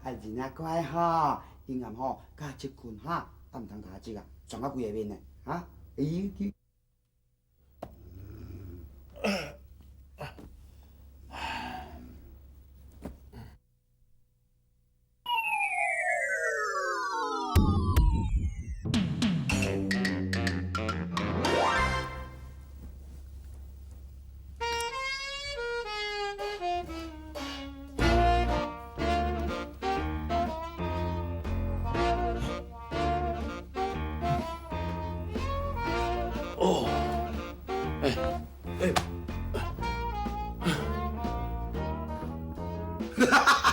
啊，真仔乖吼，阴暗吼，佮这困哈，啊毋通共我这啊，撞到规个面的，哈？咦？哦，哎哎，哈哈哈哈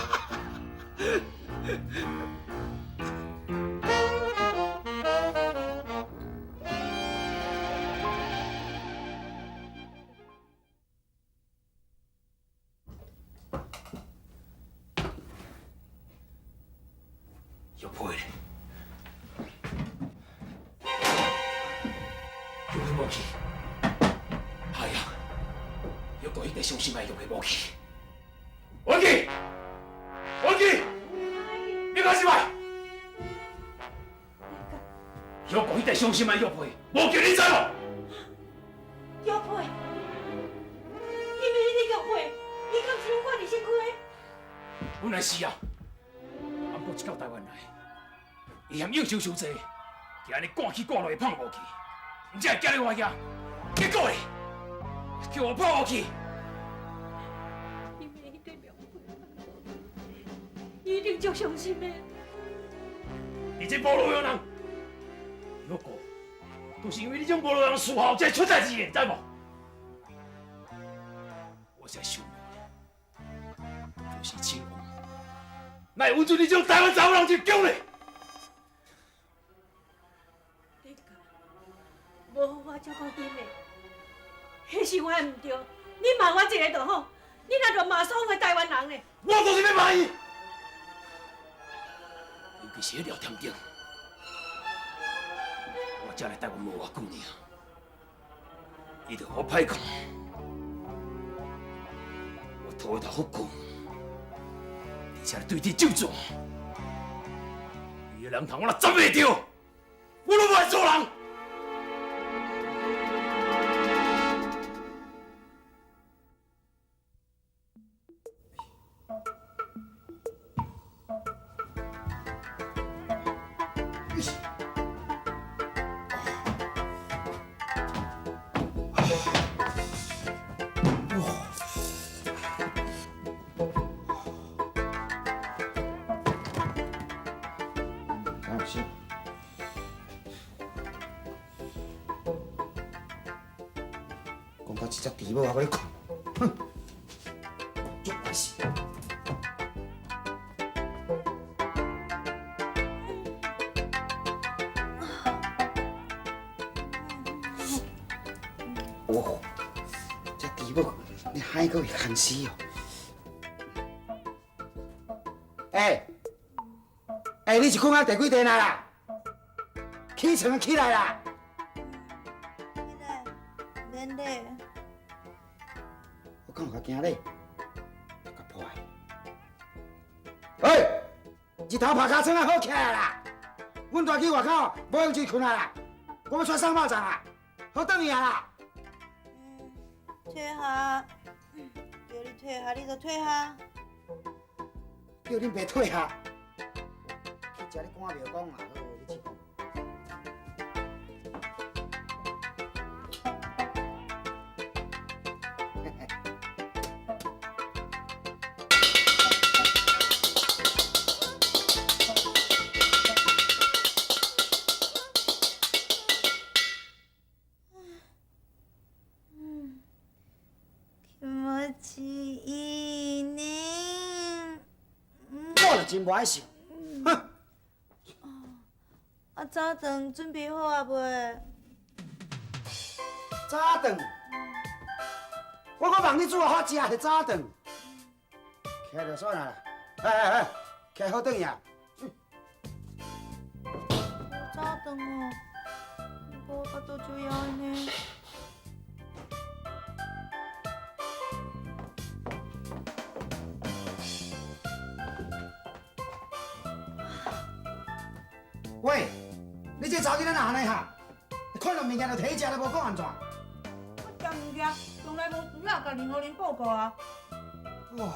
玉佩咧，玉佩无去，哎呀，犹阁彼块伤心的玉佩无去，文琪，文琪，你讲啥物？犹阁彼块伤心的玉佩无去，你知无？玉佩，彼毋是你玉佩，伊敢是拢挂伫身躯的？本来是啊。毋过一到台湾来，伊嫌应酬伤济，就按呢赶去赶落会放无去，毋才会寄咧我遐。结果咧，叫我抛去。伊袂彼块玉佩，伊一定足伤心的。你这无路用人，犹阁都是因为你这种无路用事后才出代志的，知无？我才想，就是亲王。哪会允准你这种台湾查某人入宫咧？你讲，无予我照顾弟妹，彼是我的毋对。你骂我一个就好，你若乱骂所有的台湾人咧？我就是欲骂伊，尤其是彼廖添丁，我才来台湾无偌久尔，伊就予我歹看，我吐伊头福气。而且对你咒诅，伊的人头我若斩袂著，我拢无爱做人。讲到这只猪母，还阁咧睏，哼，足坏势。哦，这猪母，你还阁会牵死哦？欸欸，你是睏到第几天啊啦？起床起来啦！起来，免礼。我敢有较惊你？较破坏。喂，日头拍尻川啊，好起来啦！阮大去外口，无闲去睏啊啦！我欲带送肉粽啊，好转去啊啦！退下，叫你退下，你就退下。叫恁爸退下。去食你赶庙公啊！好，你试看。気持ちいいね。我就真无爱笑，哼！啊，早顿准备好啊未？早顿？我阁望你煮予好食是早顿？起来就算啊啦！哎哎哎，起来好转去啊！无早顿哦，不过我腹肚足枵的呢。喂，你這查某囡仔哪按呢哈？看著物件就提食，都無講按怎？我食物件從來無需要共任何人報告啊。哇，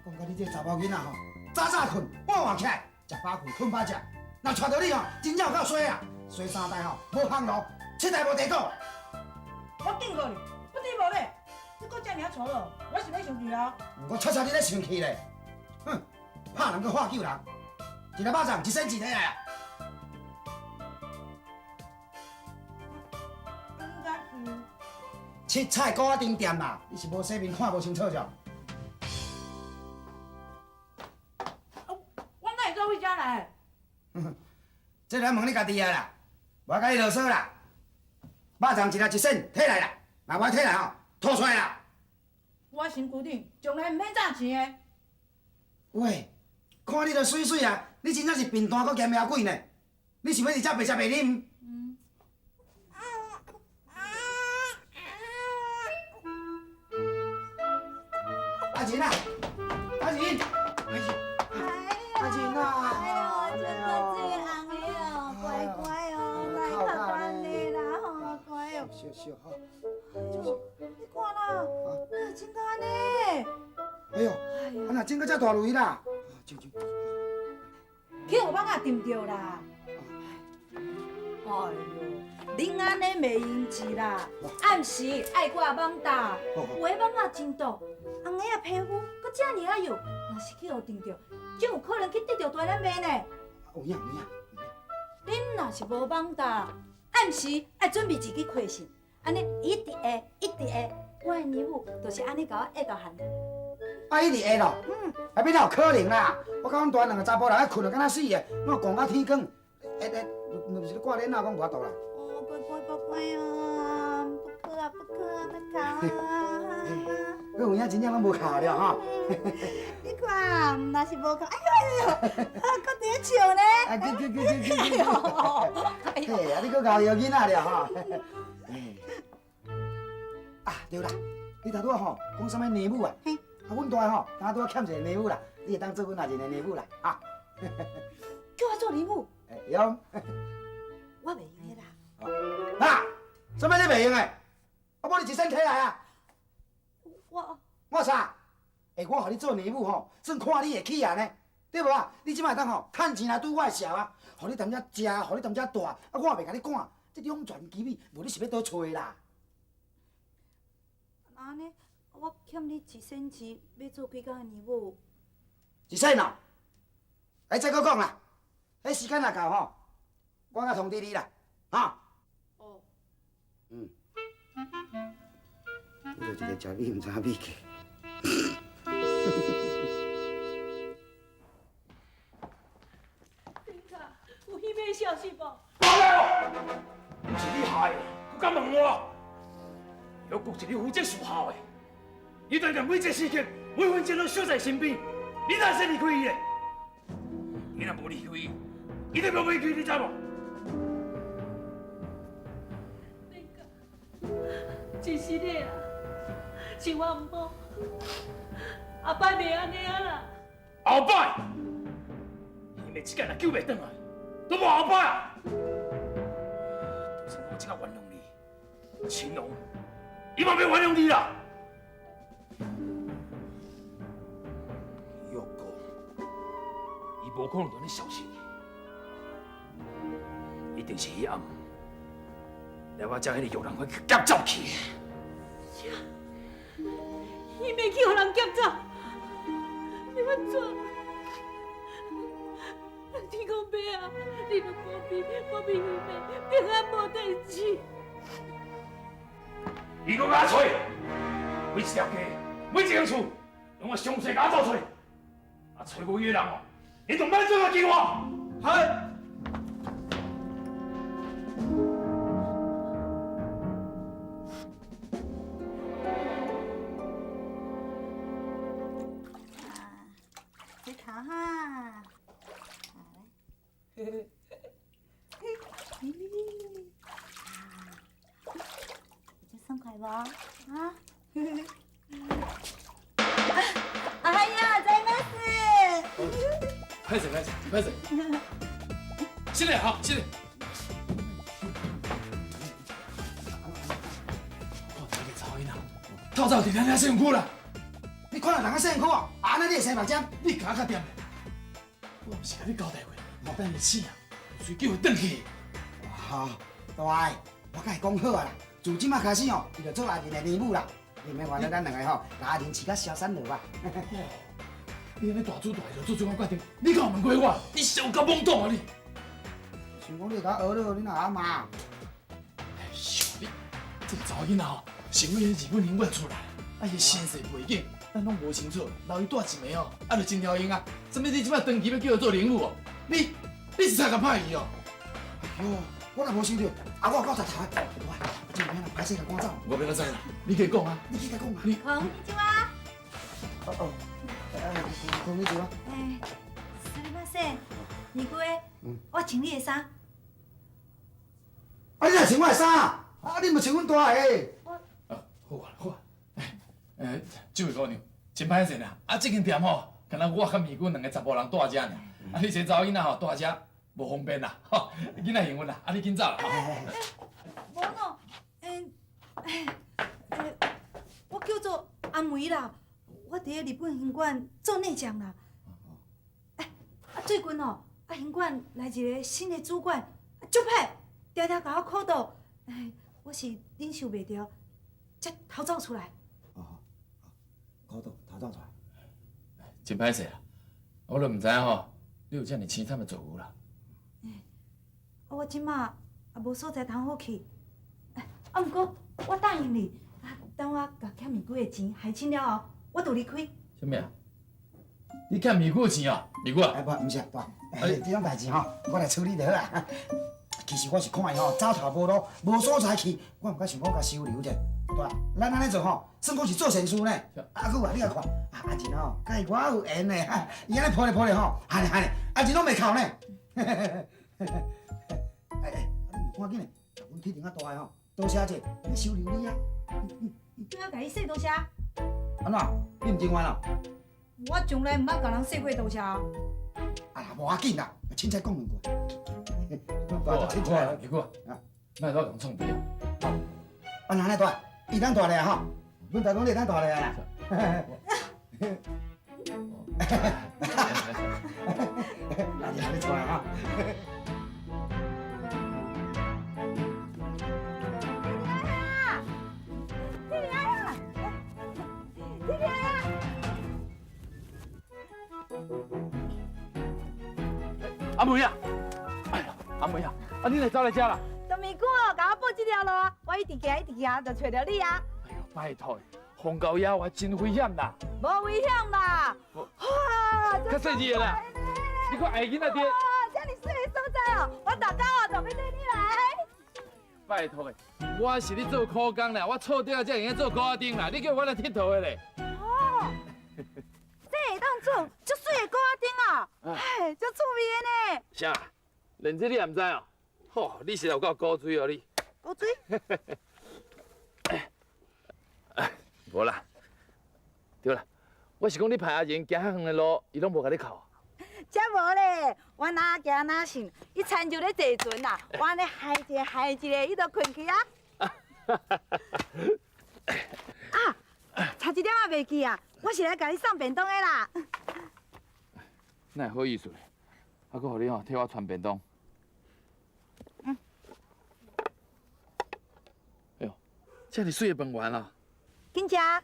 講到你這查某囡仔吼，早早睏，晚晚起來，食飽睏，睏飽食。若娶著你吼，真正有夠衰啊！衰三代吼，無烘爐，七代無地主。我警告你，不知無咧，你閣這爾吵鬧，我是欲生氣啊！我猜猜你咧生氣咧，哼，拍人閣喝救人，一个巴掌一仙錢提來啊！應該是七彩高仔頂店啦，你是無洗面看無清楚著？我哪會做為遮來？這個問你家己啊啦，無愛共你囉嗦啦。肉粽一粒一仙，提來啦，若無提來吼，吐出來啦。我身軀頂從來毋免詐錢的。喂，看你都媠媠啊，你真正是貧惰閣兼枵鬼呢？你是欲佇遮白食白啉？嗯。阿仁啊，阿仁，阿仁啊！哎呦，這個最紅的哦，乖乖哦，來較慢的啦吼，乖哦。小小吼。你看啦，哪會穿甲按呢？哎呦，啊若整甲遮大雷啦！去去。去予蠓仔叮著啦！哎呦，恁按呢袂用治啦，暗時愛掛蠓罩，有的蠓仔真毒，紅的啊皮膚閣遮爾仔幼，若是去予叮著，真有可能去得著傳染病呢。有影有影。恁若是無蠓罩，暗時愛準備一支開線，按呢一直下，一直下。我的娘母就是按呢共我下大漢的。啊，一直下咯。嗯。啊，欲哪有可能啦？我佮阮大兩个查埔人咧睏得敢若死的，哪有怣到天光？会会，毋是咧掛鏈仔，講無法度啦。哦，乖乖乖乖啊，不哭啊不哭啊，不哭啊。你有影真正攏無哭了吼。你看，若是無哭，哎呦哎呦，啊，閣佇咧笑呢。啊，去去去去去。嘿，啊，你閣𠢕著囡仔了吼。啊，對啦，你頭拄仔吼講啥物娘母啊？啊，阮大吼，敢拄仔欠一个娘母啦，你會當做阮阿仁的娘母啦，哈。叫我做娘母？會用。我袂用的啦。啊？啥物你袂用的？啊，無你一仙提來啊！我啥？欸，我予你做娘母吼，算看你會起啊呢，對無啊？你這擺會當吼，趁錢來拄我的潲啊，予你踮遮食，予你踮遮住，啊，我也袂共你趕，這兩全其美，無你是欲佗揣啦？按呢，我欠你一仙錢，欲做幾工的娘母？一仙哦，哎，再閣講啦，彼時間若到吼，我閣通知你啦，哈。哦。嗯。你就一個食米，毋知影米價。林卡，有彼个消息無？無啦，毋是你害的，閣敢問我？玉國是你負責侍候的，伊當然每一個時刻、每分鐘攏守在身邊，你哪會使離開伊咧？你若無離開伊，伊就無袂去，你知無？林卡，真實的啊，是我毋好，後擺袂按呢啊啦。後擺，彼暝這擺若救袂轉來，都無後擺啊！就算我這下原諒你，青龍。伊嘛欲原諒你啦！玉哥，伊無可能就按呢消失，一定是彼暗來我遮彼个玉蘭花去劫走去。啥？伊袂去予人劫走？你欲怎？天公伯啊，你著保庇保庇彼暝平安無代誌。伊閣共我揣，每一條街，每一間厝，攏愛詳細共我走揣。啊，揣無伊的人哦，你就免做來見我。係。啊，洗頭哈。爽快無？啊！哎呀，在嗎？歹勢歹勢歹勢。失礼哈，失礼。我一个查某囡仔，透早伫咱遐身躯啦。你看到人家身躯哦，啊，按呢你会生目针？你共我较掂咧。我毋是共你交代过，等伊死啊，随叫伊转去。好，大爱，我共伊讲好啊啦，自这马开始哦，伊就做阿仁的奶母啦。你免烦恼，咱两个吼，共阿仁饲甲萧山落吧。你按呢大主大意就做这款决定，你敢有问过我？你是有够懵懂啊你！想讲你会共我学了，你若会骂？哎呦，你这个查某囡仔吼，是为日本刑管出来，啊伊身世背景，咱拢无清楚，留伊蹛一暝哦，啊就真条用啊。啥物你这摆长期欲叫伊做奶母哦？你是才共歹伊哦？哎呦，我若无想著，啊我有够贼头的，哇，这个歹势共赶走。我欲怎知啦？你去讲啊！你去共讲啊！你こんにちは。哦哦，こんにちは。哎，すみません，二姑，我穿你的衫。啊，你若穿我的衫，啊，你毋穿阮大的。啊，好啊，好啊。欸，这位姑娘，真歹势啦！啊，这间店吼，敢若我佮美君两个查埔人蹛遮尔。啊，你这查某囡仔吼蹛遮无方便啦，吼，囡仔幸运啦，啊，你紧走啦。无喏，我叫做阿梅啦，我伫咧日本行馆做内将啦。哎，啊最近哦，啊行馆来一个新的主管，足歹，定定共我苦斗，哎，我是忍受袂牢，才逃走出来。哦，苦斗逃走出来，真歹势啦，我都毋知影吼，你有遮尔凄惨的遭遇啦。哎，我这马也无所在通好去，哎，啊，毋过我答应你，啊，等我共欠美久的钱还清了后，我就离开。啥物啊？你欠美久的钱哦？美久啊？哎，无，毋是啊，大，哎，这种代志吼，我来处理就好啊。其实我是看伊吼走投无路，无所在去，我毋敢想讲共收留者。对，咱按呢做吼，算讲是做善事呢。啊，阁有啊，你来看，啊阿仁吼，佮伊我有缘的，伊按呢抱咧抱咧吼，喊咧喊咧，阿仁拢袂哭呢。哎哎，啊你毋赶紧的，阮铁定较大的吼，多谢者，欲收留你啊。叫我共你说多谢。按怎？你毋情愿哦？我从来毋捌共人说过多谢。啊啦，无要紧啦，凊彩讲两句。好啊，美久啊，莫我共创治啊。啊，哪呢大？伊当大咧吼，阮大讲你当大咧啦。阿仁，你出来哈。阿梅啊，哎呀，阿梅啊，啊你来走来遮啦？都美久哦，共我报这条路，我一直行一直行，就揣著你啊。哎呦，拜托，荒郊野外真危险啦。无危险啦。哇，较细腻的啦。你看矮囡仔伫。哇，遮尔媠的所在哦，我逐工哦就欲缀你来。拜托的，我是咧做苦工啦，我厝顶啊才会用做鼓仔顶啦，你叫我来𨑨迌的咧。哦，这会当做足媠的鼓仔顶啊，哎，足趣味的呢。啥？连这你也毋知哦？吼，你实在有够古锥哦你。古锥？哎，无啦，对啦，我是讲你派阿仁行较远的路，伊拢无共你哭。才无咧，我哪行哪想，伊亲像咧坐船啦，我按呢害一个害一个，伊就困去啊。啊，差一点仔袂记啊，我是来共你送便当的啦。哪会好意思咧？啊，阁予你吼替我传便当。嗯。哎呦，遮尔媠的饭圆啊！紧食。啊。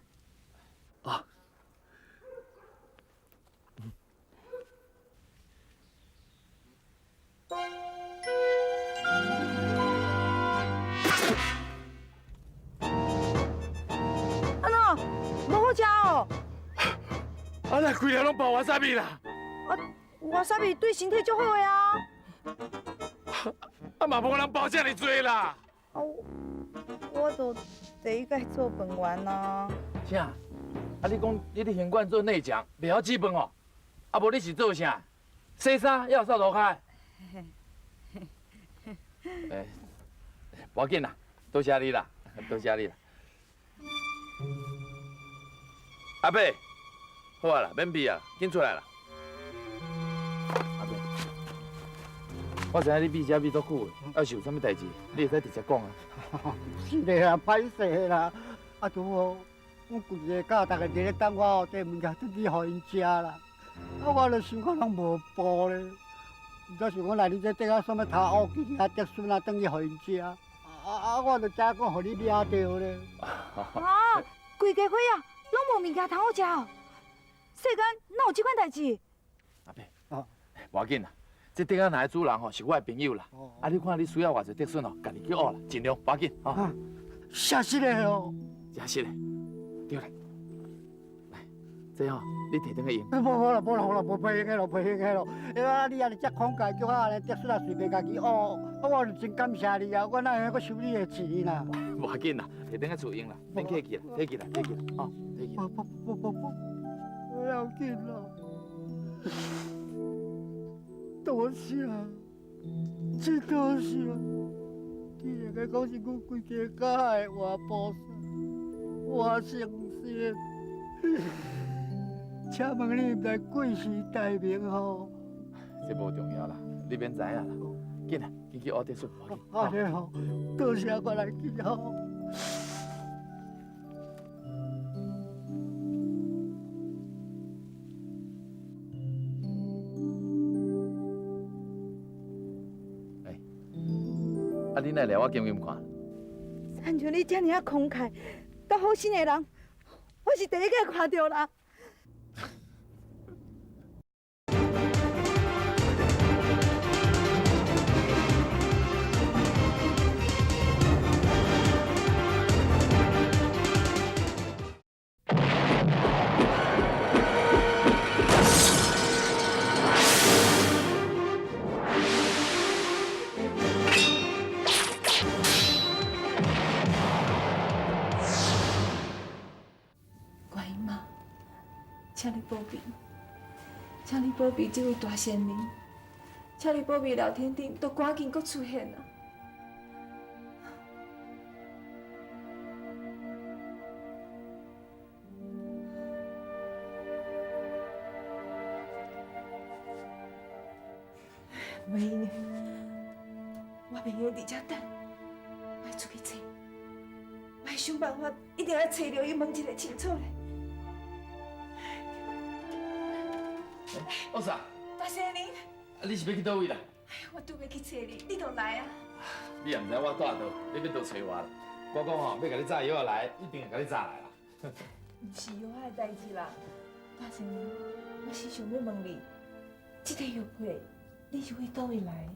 按怎？无好食哦。啊，那规条拢包わさび啦。啊，わさび对身体足好的啊。啊嘛无人包遮尔济啦。啊，我就第一摆做饭圆啊。啥？啊，你讲你伫行馆做内将，袂晓煮饭哦？啊，无你是做啥？洗衫犹有扫涂跤？哎，无要紧啦，多谢你啦，多谢你啦。阿伯，好啊啦，免避啊，紧出来啦。阿伯，我知影你秘遮秘足久的，啊是有啥物代志，你會使直接講啊。是的啊，歹勢啦，啊拄好，阮規个家逐个佇咧等我學這物件轉去予𪜶食啦，啊我就想講攏無報咧，毋知想講來你這竹仔啥物頭烏去啊，竹筍啊，轉去予𪜶食，啊啊我就知影講予你掠著咧。啊，規家伙仔攏無物件通好食哦，世間哪有這款代誌？阿伯，無要緊啦，這竹仔林的主人吼是我的朋友啦，啊你看你需要偌濟竹筍哦，家己去挖啦，盡量無要緊吼。寫實的哦。誠實的，對啦，來，這吼你提轉去用。無無啦，無啦，無啦，無袂用的咯，袂用的咯。哎啊，你按呢遮慷慨，叫我按呢竹筍啊隨便家己挖，啊，我就真感謝你啊！我哪會閣收你的錢啦？無要緊啦，提轉去厝用啦，免客氣啦，提起來，提起來，吼，提起來。不不不不不，不要緊啦，多謝，真多謝，你會該講是阮規家家的活菩薩，活聖仙。請問你毋知貴姓大名吼？這無重要啦，你免知影啦。緊啦，緊去挖竹筍。按呢吼，多謝我來去吼。欸，啊，你哪會掠我金金看？親像你遮爾仔慷慨、佮好心的人，我是第一个看著啦。觀音媽，請你保庇，請你保庇這位大仙人，請你保庇廖天丁都趕緊閣出現啊！袂用的，我袂用佇遮等，我愛出去揣，我愛想辦法，一定愛揣著伊，問一个清楚咧。老師啊，大仙人，啊你是欲去佗位啦？哎，我拄欲去揣你，你就來啊！你也毋知我蹛佗，你欲佗揣我啦？我講吼，欲共你紮藥仔來，一定會共你紮來啦。毋是藥仔的代誌啦，大仙人，我是想欲問你，這塊玉佩你是為佗位來？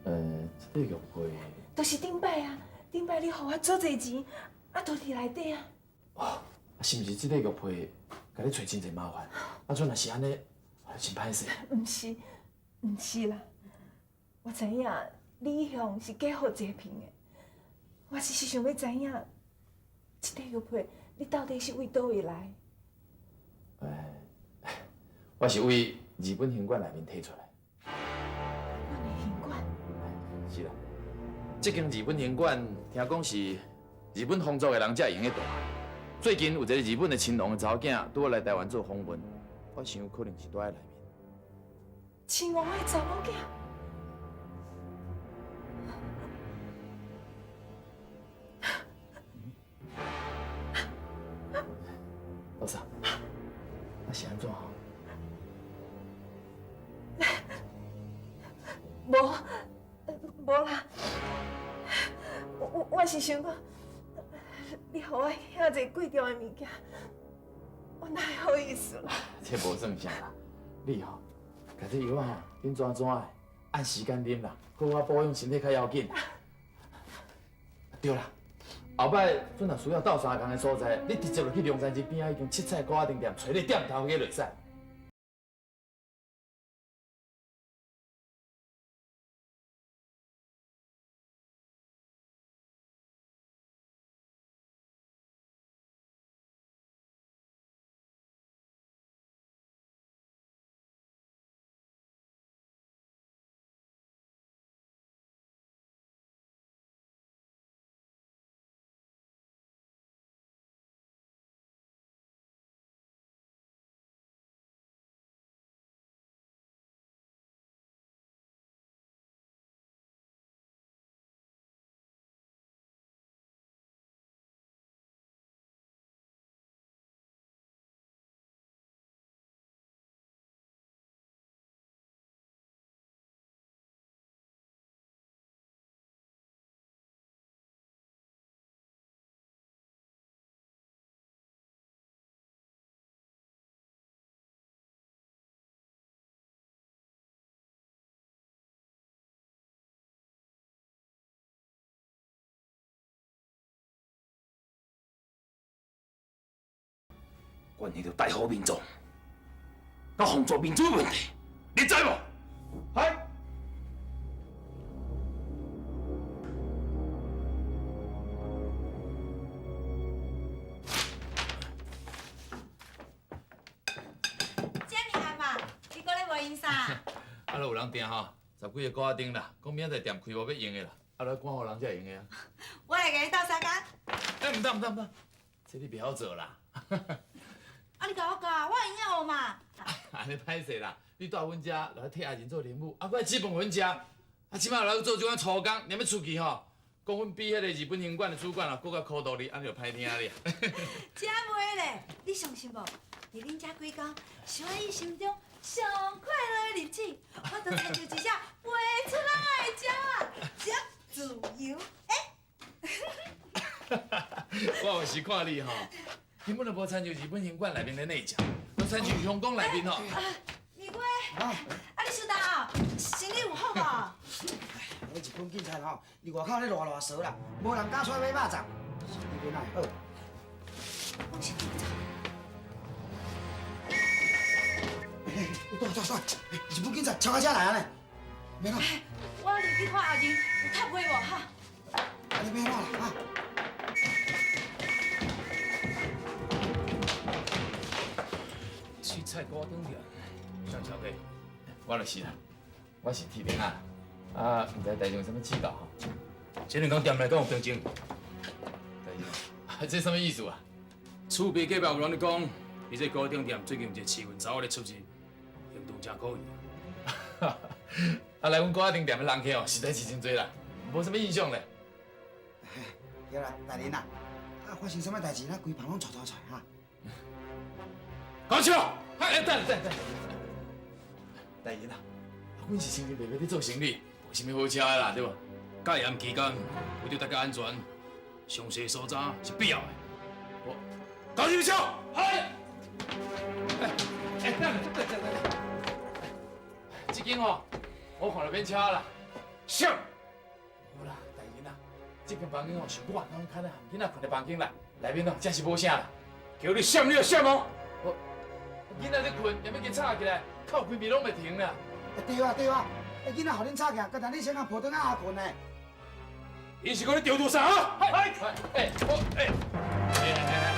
這塊玉佩，就是頂擺啊，頂擺你予我足濟錢，啊，都佇內底啊。哦，啊是毋是這塊玉佩，共你揣真濟麻煩？啊，陣若是按呢，真歹勢。毋是，毋是啦，我知影你一向是假好濟貧的，我只是想欲知影，這塊玉佩你到底是為佗位來？我是為日本行館內面提出來。日本的行館？是啦，這間日本行館聽講是日本皇族的人才會用得蹛。最近有一個日本的親王的查某囝拄好來台灣做訪問，我想可能是蹛佇內面。親王的查某囝？老師，啊是按怎？無，無啦，我是想講，你予我遐濟貴重的物件，我哪會好意思啦？這無算啥啦，你吼，共這藥仔吼，緊抓抓的，按時間啉啦，好好保養身體較要緊。對啦，後擺陣若需要鬥相共的所在，你直接就去龍山寺邊仔彼間七彩糕仔店，揣你店頭家就會使。关系到大和民族、佮皇族民主问题，你知无？系。这尔暗啊，你阁咧卖用啥？啊，都有人订吼，十几个糕仔顶啦，讲明仔载店开无欲用的啦，啊，来赶予人才会用的啊。我来共你斗相共。欸，毋当毋当毋当，这你袂晓做啦。啊，你共我教，我会用学嘛。按呢歹势啦，你蹛阮遮来替阿仁做奶母，啊，阁爱煮饭予阮食，啊，这摆来做这款粗工，连欲出去吼，讲阮比彼个日本行馆的主管啊，阁较苦毒你，按呢就歹听咧。这袂咧，你相信无？伫恁遮几工，是我一生中上快乐的日子。我就亲像一只飞出来的鸟仔，遮自由。欸我有时看你吼，根本就无亲像日本行馆内面咧内食，都亲像香港内面吼。美贵，啊你稍等哦，生理有好无？那日本警察吼，伫外口咧乱乱踅啦，无人敢出来买肉粽。你哪会好？我先走。对对对，日本警察超到遮来啊呢，免啦。我入去看阿仁有插话无哈？啊，你免啦哈。七彩糕顶店，啥小姐？我就是啦，我是铁林啊，啊，毋知台上有啥物指教吼？这两工店内敢有动静？台上，这啥物意思啊？厝边隔壁有人咧讲，伊这糕顶店最近有一个饲运查某咧出入，行动真可疑。啊，来阮糕仔顶店的人客哦，实在是真济啦，无啥物印象咧。对啦，大人啊，啊，发生啥物代志，咱规房拢吵吵出来哈。讲笑。哎，等等等，大人啊，阮是清清白白咧做生意，无啥物好车的啦，对无？戒严期间，为著大家安全，详细搜查是必要的。我，高进笑，嗨。哎，等等等等等，这间吼，我看了免车啦。啥？无啦，大人啊，这间房间吼是我刚看咧含囡仔睏的房间啦，内面哦真是无啥啦。叫你闪你就闪哦。我囡仔咧睏，连欲共吵起来，哭规暝拢袂停啦。对啊对啊，囡仔予恁吵起来，刚才你先共抱转来阿睏呢。伊是讲你调度啥啊？哎哎我哎哎哎哎。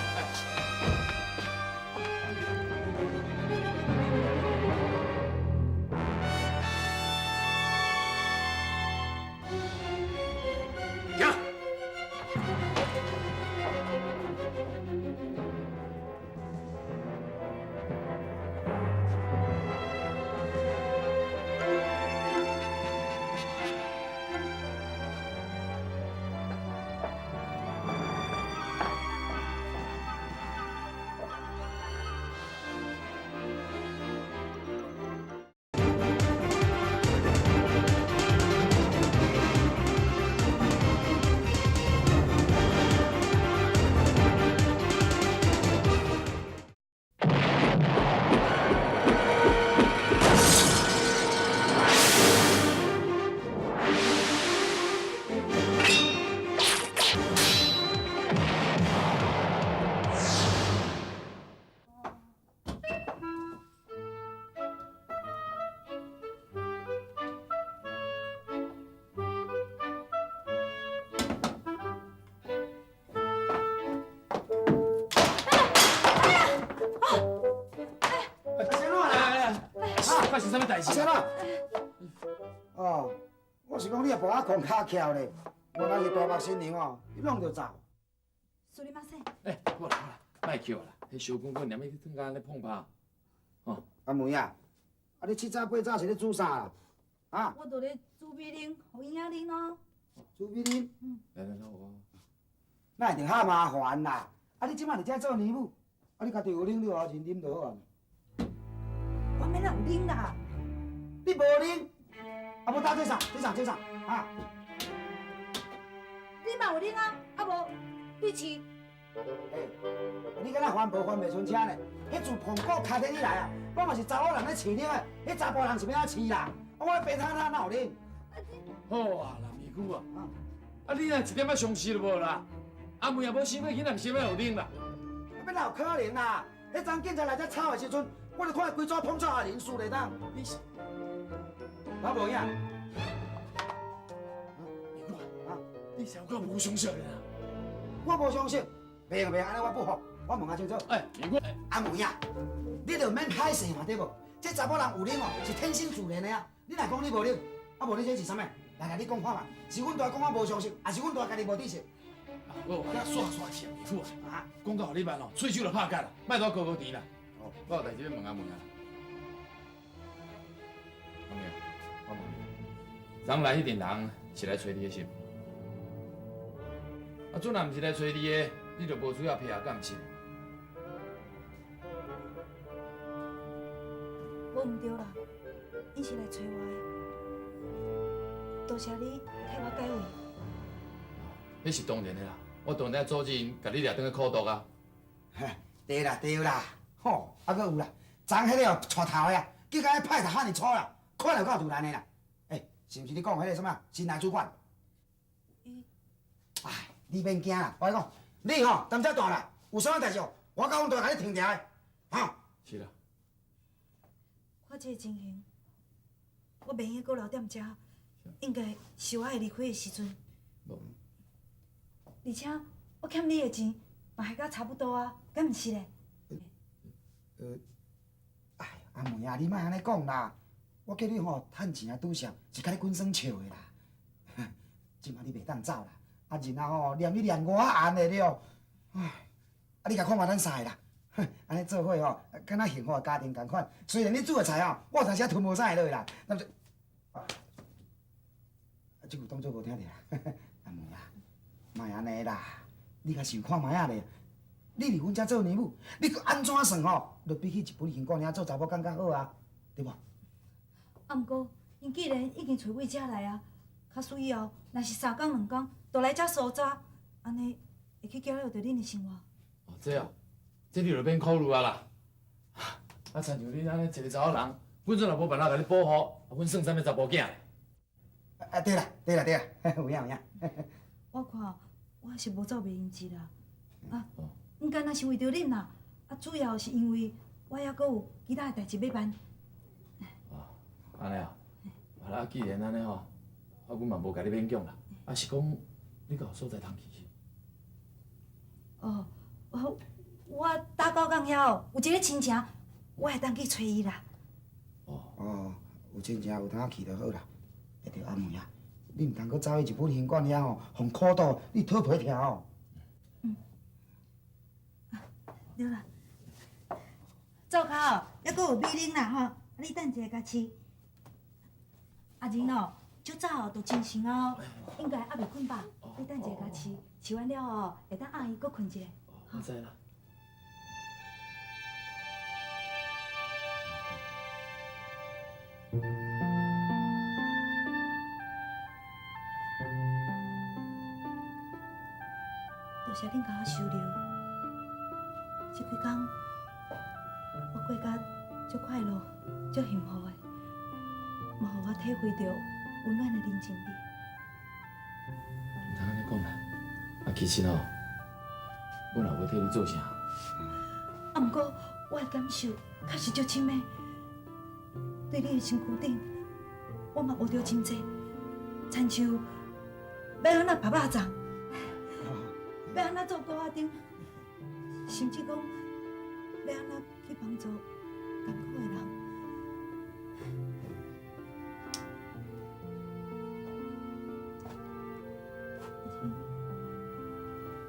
发生啥物代志？阿哦，我是讲你的步仔狂较翘咧，原来是大目新娘哦，你弄就走。すみません。哎，好啦好啦，莫叫啦，彼小滚滚连欲去转工咧碰拍。哦，阿梅啊，啊你七早八早是咧煮啥啦？啊？我伫咧煮米奶，予婴仔啉咯。煮米奶？嗯。来来来，我。那一定较麻烦啦。啊，你这摆伫遮做奶母，啊你家己有奶，你予阿仁啉就好啊。我免哪有奶啦。你无奶，啊无打这啥？这啥？这啥？啊？你嘛有奶啊？啊无，你试。欸，你敢若环保环袂顺车呢？彼自澎湖开典以来啊，我嘛是查某人咧饲奶的，彼查甫人是欲按怎饲啦？啊，我白摊摊哪有奶？好啊啦，美姑啊，啊你若一点仔常识都无啦？阿妹也无生过囡仔，毋是欲有奶啦？啊，欲哪有可能啦？彼阵警察来遮抄的时阵，我就看伊规组捧出阿仁输咧当。你是？我无影。啊，你是有够无常识的啦！我无常识，袂用袂用，按呢我不服，我问下清楚。哎，阿妹啊，你就免歹势嘛，对无？这查某人有奶哦，是天生自然的啊。你若讲你无奶，啊无你这是啥物？来来，你讲看嘛，是阮大讲我无常识，还是阮大家己无知识？我我煞煞去啊，妹夫啊，讲到予你慢哦，喙手就拍干啦，莫多高高甜啦。哦，我有代志欲问阿妹啊。阿妹，我问你，昨来彼阵人是来揣你的是？啊，阵若毋是来揣你的，你就无需要配合，敢毋是？无毋对啦，𪜶是来揣我的，多谢你替我解围。彼是当然的啦，我当然阻止𪜶，共你掠转去苦毒啊。对啦对啦，吼，啊，阁有啦，昨彼个哦，带头的啊，结果彼派头遐尔粗啦，看就够突然的啦。欸，是毋是你讲彼个啥物新来主管？哎，你免惊啦，我跟你讲，你吼胆子大啦，有啥物代志哦，我佮阮大共你挺牢的，哈。是啦。看这个情形，我袂用阁留踮遮，应该是我爱离开的时阵。而且我欠你的钱嘛，还佮差不多啊，敢毋是咧？哎，阿妹啊，你莫按呢讲啦，我叫你吼趁钱啊拄数，是共你滚耍笑的啦。这马你袂当走啦，啊人啊吼念你念我红的了，唉，啊你共看觅咱三个啦，按呢做伙吼，敢若幸福的家庭仝款。虽然你煮的菜吼，我有当时吞无啥会落啦，但是，啊，这句当作无听著啦。阿妹啊，莫按呢啦，你较想看觅仔咧。你伫阮遮做娘母，你阁按怎算吼，就比起日本行馆遐做查某感觉好啊，对无？啊，毋过，𪜶既然已经揣阮遮来啊，假使以后若是三工两工就来遮搜查，按呢会去搅扰著恁的生活。哦，这哦，这你就免考虑啊啦。啊，亲像你按呢一个查某人，阮阵也无办法共你保护，啊，阮算啥物查埔囝？啊，对啦，对啦，对啦，有影有影。我看我是无走袂用之啦，啊。毋干焦是为著恁啦，啊，主要是因为我犹阁有其他的代志欲办。哦，按呢啊，啊，既然按呢吼，啊，阮嘛无共你勉强啦。啊，是讲你阁有所在通去是？哦，我打狗港遐哦，有一个亲情，我会当去揣伊啦。哦哦，有亲情有通去就好啦。会著阿妹啊，你毋通阁走去日本行馆遐吼，予苦毒，你讨皮疼哦。对啦，灶跤哦，犹阁有米奶啦吼，啊你等一下共试。阿仁哦，足早就精神哦，应该犹未睏吧？你等一下共试，试完了后，会当暗伊阁睏一下。我知啦。多谢恁共我收留。这几工，我过甲足快乐、足幸福的，嘛予我体会著温暖的人情味。毋通按呢讲啦，啊，其实吼，阮也无替你做啥。啊，毋过我的感受确实足深的，对你的身躯顶，我嘛学著真济，亲像欲按怎拍肉粽，欲按怎做锅仔灯。甚至讲，欲按怎去帮助艰苦的人。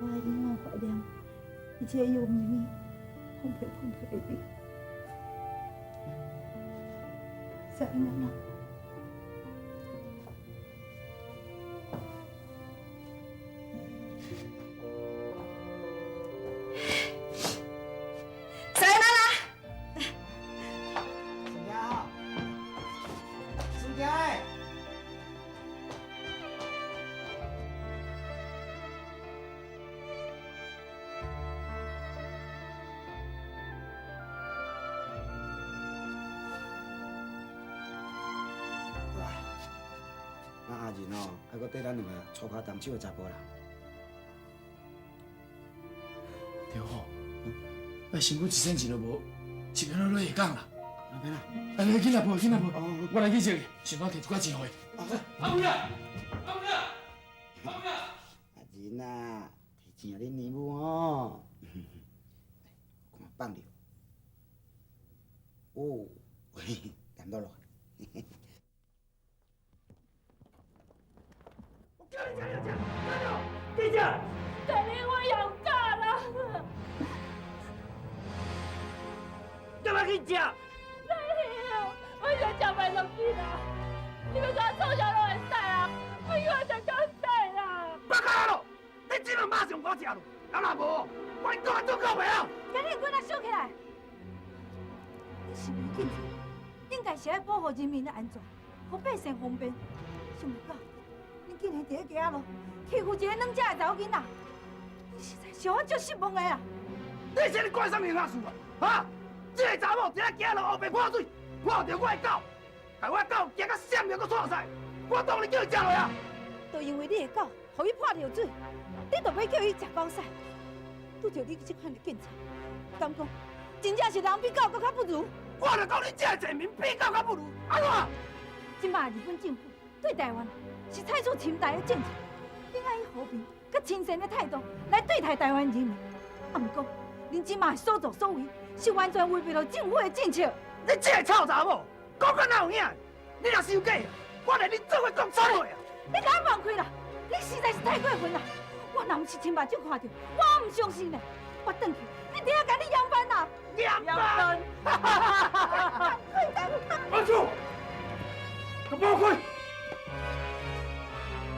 我会永远怀念伊这个用咪咪碰皮碰皮的你。さよなら。阿仁哦，还阁缀咱两个粗跤动手的查埔人。对吼，拜身躯一仙钱都无，是欲按怎落下岗啦？安怎？来来，紧来报，紧来报，我来去借，想办法提一寡钱予伊。阿妹啊，阿妹啊，阿妹啊！阿仁啊，提钱予恁姨母吼，看放著。哦，淡薄落。我叫你食就食，食著，记者。大你我又嫁啦。干嘛去食？大你，我想食麦落去啦。你欲共我创啥拢会使啊？我以为食够使啦。别讲咯，你这马上我食咯，人若无，我讲做到袂啊？赶紧滚啊，收起来！你身为警察，应该是爱保护人民的安全，予百姓方便。想袂到，你竟然伫咧街仔路欺负一个软食的查某囡仔，你实在是予我足失望的啊！你是咧管啥物烂事啊？哈！这个查某伫咧街路乌白泼水，泼著我的狗，害我的狗惊到闪尿阁剉赛，我当然叫伊食落啊！就因为你的狗，予伊泼尿水，你就欲叫伊食狗屎？拄著你这款的警察，敢讲真正是人比狗阁较不如？我就讲你这个贱民比狗较不如，按怎？这摆日本政府对台湾是采取侵台的政策，你爱以和平、佮亲善的态度来对待台湾人民。啊，毋过恁这摆的所作所为是完全违背了政府的政策。你这个臭查某，讲到哪有影？你若伤假，我连你做伙讲错话啊！你共我放开啦！你实在是太过分啦！我若毋是亲目睭看著，我毋相信咧。我转去，一定要共你扬帆啦！扬帆！阿叔，佮放开！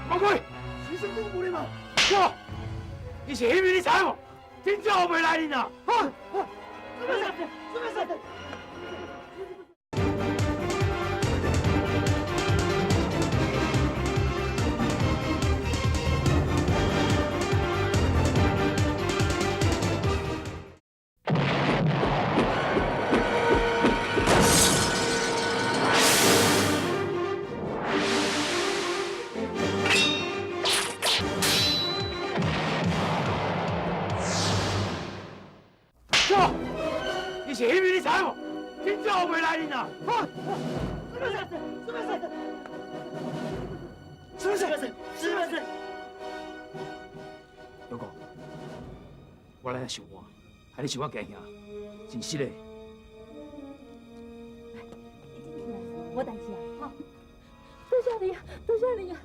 放开！随身公布的嘛？我，你是彼面你知无？真正后袂来你啦！啊！什么事？什么事？你是彼面你知无？真正后袂来你啦！什么事？什么事？什么事？什么事？勇哥，我来遐想我，害你想我惊吓，真实的。你进去啦，无代志啊，吼。多谢你啊，多谢你啊。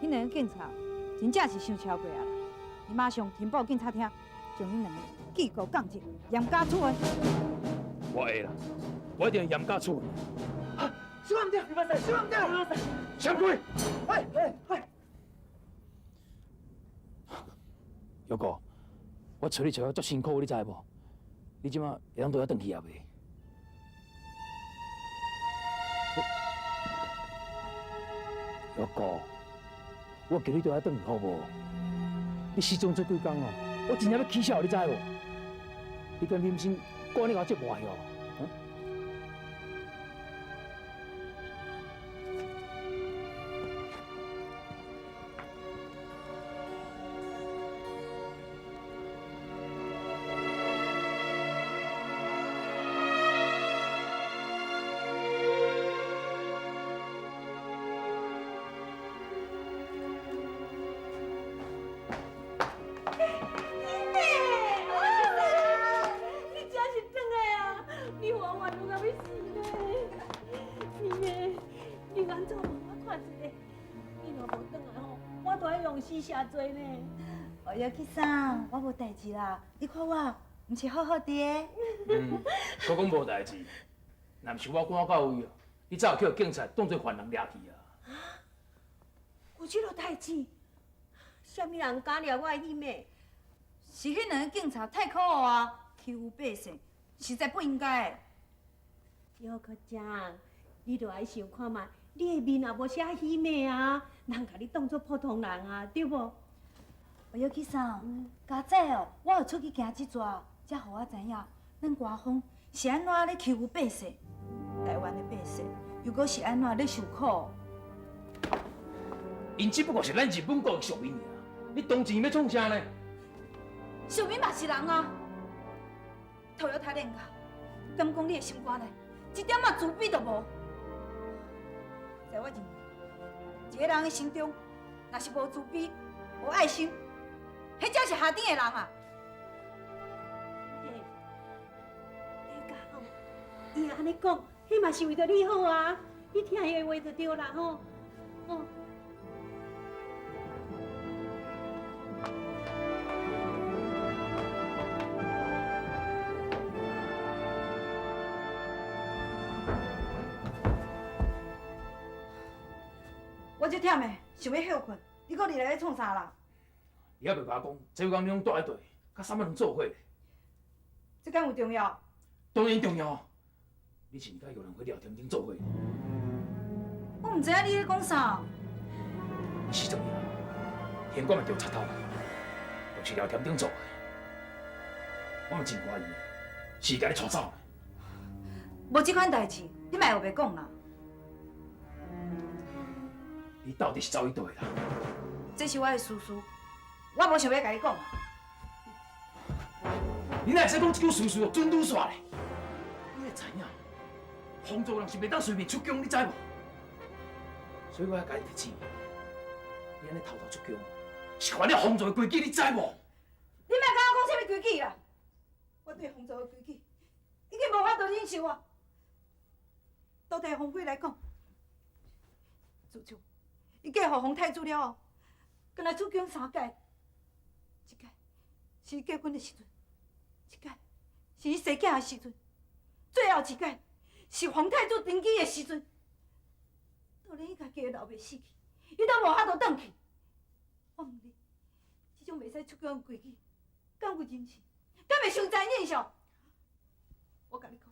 彼两个警察真正是伤超过啊啦！伊马上呈报警察厅，将彼两个记过降职，严加处分。我会啦，我一定严加处分。小毋对，小毋对，闪开！喂喂喂！勇哥，我揣你揣到足辛苦，你知无？你这马会当缀我转去啊袂？勇哥，我叫你缀我转去好无？你失踪这几工哦，我真正欲起痟，你知无？你敢忍心阁按呢共我折磨去哦？哎呀，去啥？我无代志啦，你看我，毋是好好的。嗯，阁讲无代志，若毋是我赶到位哦，你早就予警察当作犯人掠去啊！有这落代志？啥物人敢掠我的彼暝？是彼两个警察太可恶啊，欺负百姓，实在不应该。姚科长，你著爱想看觅，你的面也无写彼暝啊，人共你当作普通人啊，对无？哎哟，去啥？家早哦，我有出去行一逝，才予我知影，咱官方是按怎咧欺负百姓，台湾的百姓又阁是按怎咧受苦。𪜶只不过是咱日本国的属民尔，你当钱欲创啥呢？小敏嘛是人啊，头药太练甲，敢讲你的心肝内一点仔慈悲都无？在我认为，一个人的心中，若是无慈悲、无爱心，彼才是下等的人啊！欸，你讲吼，伊按呢讲，彼嘛是为著你好啊！你听伊的话就对啦吼，吼。我足忝的，想欲歇睏，你阁入来咧创啥啦？你犹袂共我讲，这几工你拢蹛伫佗，佮啥物人做伙？这敢有重要？当然重要。你是毋是佮玉兰花廖添丁做伙？我毋知影你咧讲啥。你死怎样？刑管嘛调贼头，就是廖添丁做的。我嘛真怀疑，是伊共你带走的。无这款代志，你莫乌白讲啦。你到底是走去佗位啦？这是我的私事，我无想欲共你讲。你哪会使讲这句事事准拄煞咧？你会知影，皇族人是袂当随便出宫，你知无？所以我才共你提醒，你按呢偷偷出宫，是犯了皇族的规矩，你知无？你莫共我讲啥物规矩啦！我对皇族的规矩已经无法度忍受啊！倒替皇妃来讲，自从伊嫁予皇太子了后，敢若出宫三摆，一摆是伊结婚的时阵，一摆是伊生囝的时阵，最后一摆是皇太子登基的时阵。到连伊家己的老爸死去，伊都无法度转去。我问你，这种袂使出宫的规矩，敢有人情？敢会伤残忍受？我共你讲，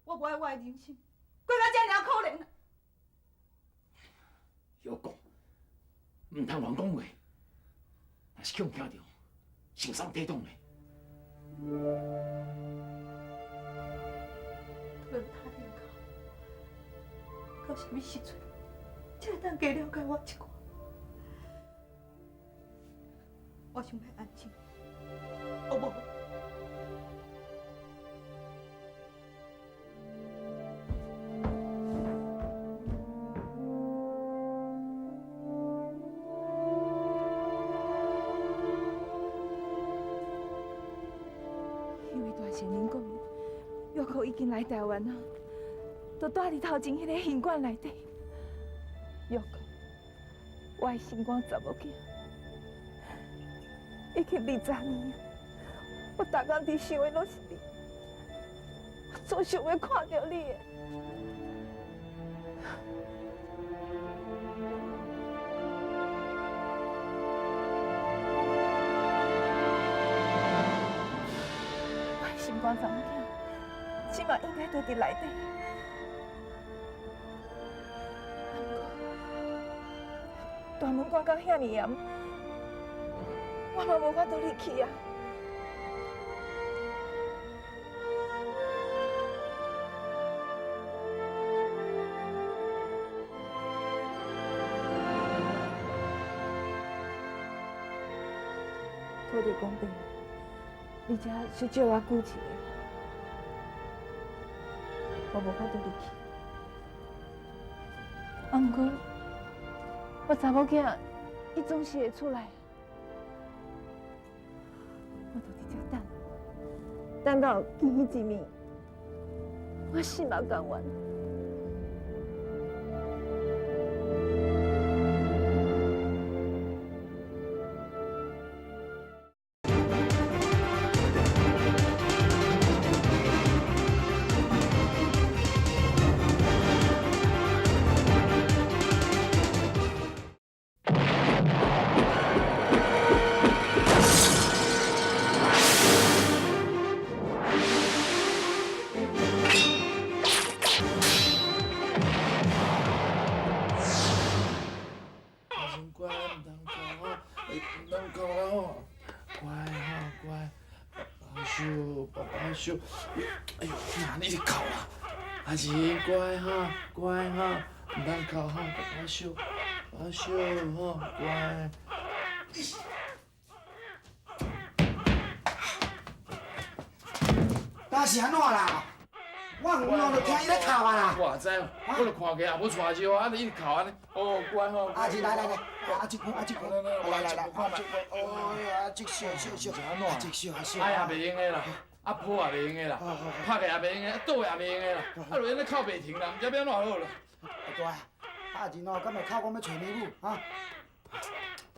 我无爱我的人生过到遮尔可怜啊！休讲，毋通乱讲话，若是予人听著，受伤体统咧。轮他面口，到啥物时阵才会当加了解我一寡？我想欲安静，好无？彼位大善人讲，玉可已经来台湾啊，就蹛伫头前彼个刑馆内底。玉可，我的心肝查某囝，已经20年啊，我逐工伫想的拢是你，我总想欲看著你的。我的心肝查某囝，这马应该都伫内底。啊，不过大门关到遐尔严，我嘛无法度入去啊。土地公伯，你遮小借我久一下，我无法度入去。啊，不过我查某囝，伊总是会出来。我就伫遮等，等到见彼一面，我死嘛甘愿。乖，毋通哭吼，毋通哭啦吼，乖吼乖，爸爸秀，爸爸秀，哎呦，哪你直哭啦？阿仁乖哈，乖哈，毋通哭哈，爸爸秀，爸爸秀吼，乖。那是按怎啦？我远路就听伊咧哭啊啦。我知，我就看见阿母带尿啊，你一直哭按呢。哦，乖吼。阿姊来来来，阿姊阿姊，来来来，阿姊，哦阿姊笑笑笑，阿姊笑啊笑。哎也袂用的啦，啊抱也袂用的啦，拍的也袂用的，倒也袂用的啦，啊就按呢哭袂停啦，毋知欲按怎好啦。大啊，阿仁哦，敢会哭讲欲揣娘母啊？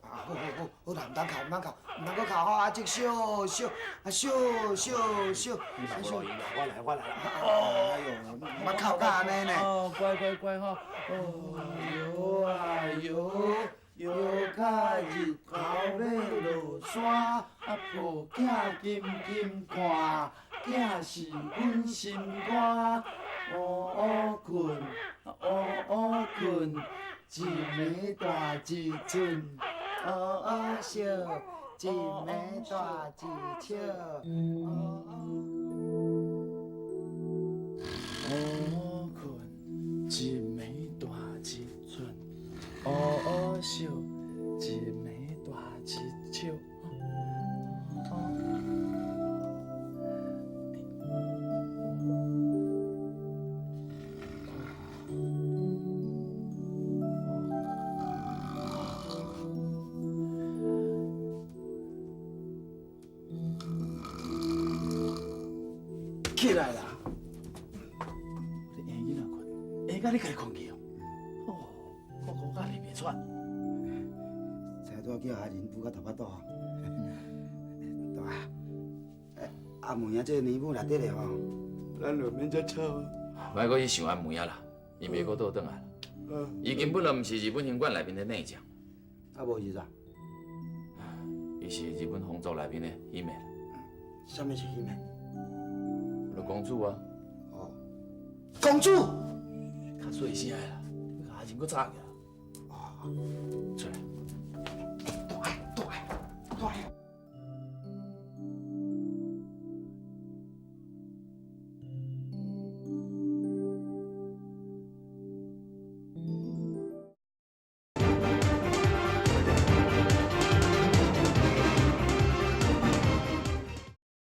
啊，好好好，好啦，毋通哭，毋通哭，毋通阁哭吼！阿叔笑笑，啊笑笑笑，你嘛无路用啦，我来，我来啦。哎呦，毋捌哭甲按呢呢。哦，乖乖乖吼。哦哟啊哟，哟甲日头咧落山，啊抱囝紧紧看，囝是阮心肝。乌乌困，乌乌困，一暝大一寸。乌乌笑，一暝大一笑。乌乌困，一暝大一寸。乌乌笑，一暝大一笑。起来啦！你下囡仔困，下到你家己困去哦。哦，我讲甲你袂喘。才拄叫阿仁扶到头壳倒。大啊，阿梅啊，这个娘母内底咧吼，咱就免遮吵啊。莫阁去想阿梅啊啦，伊袂阁倒转来啦。伊根本就毋是日本行馆内面的内将。啊，无是啥？伊是日本皇族内面的姫。啥物是姫？就公主啊！哦，公主，较细声啦，你阿仁阁早起来。哦。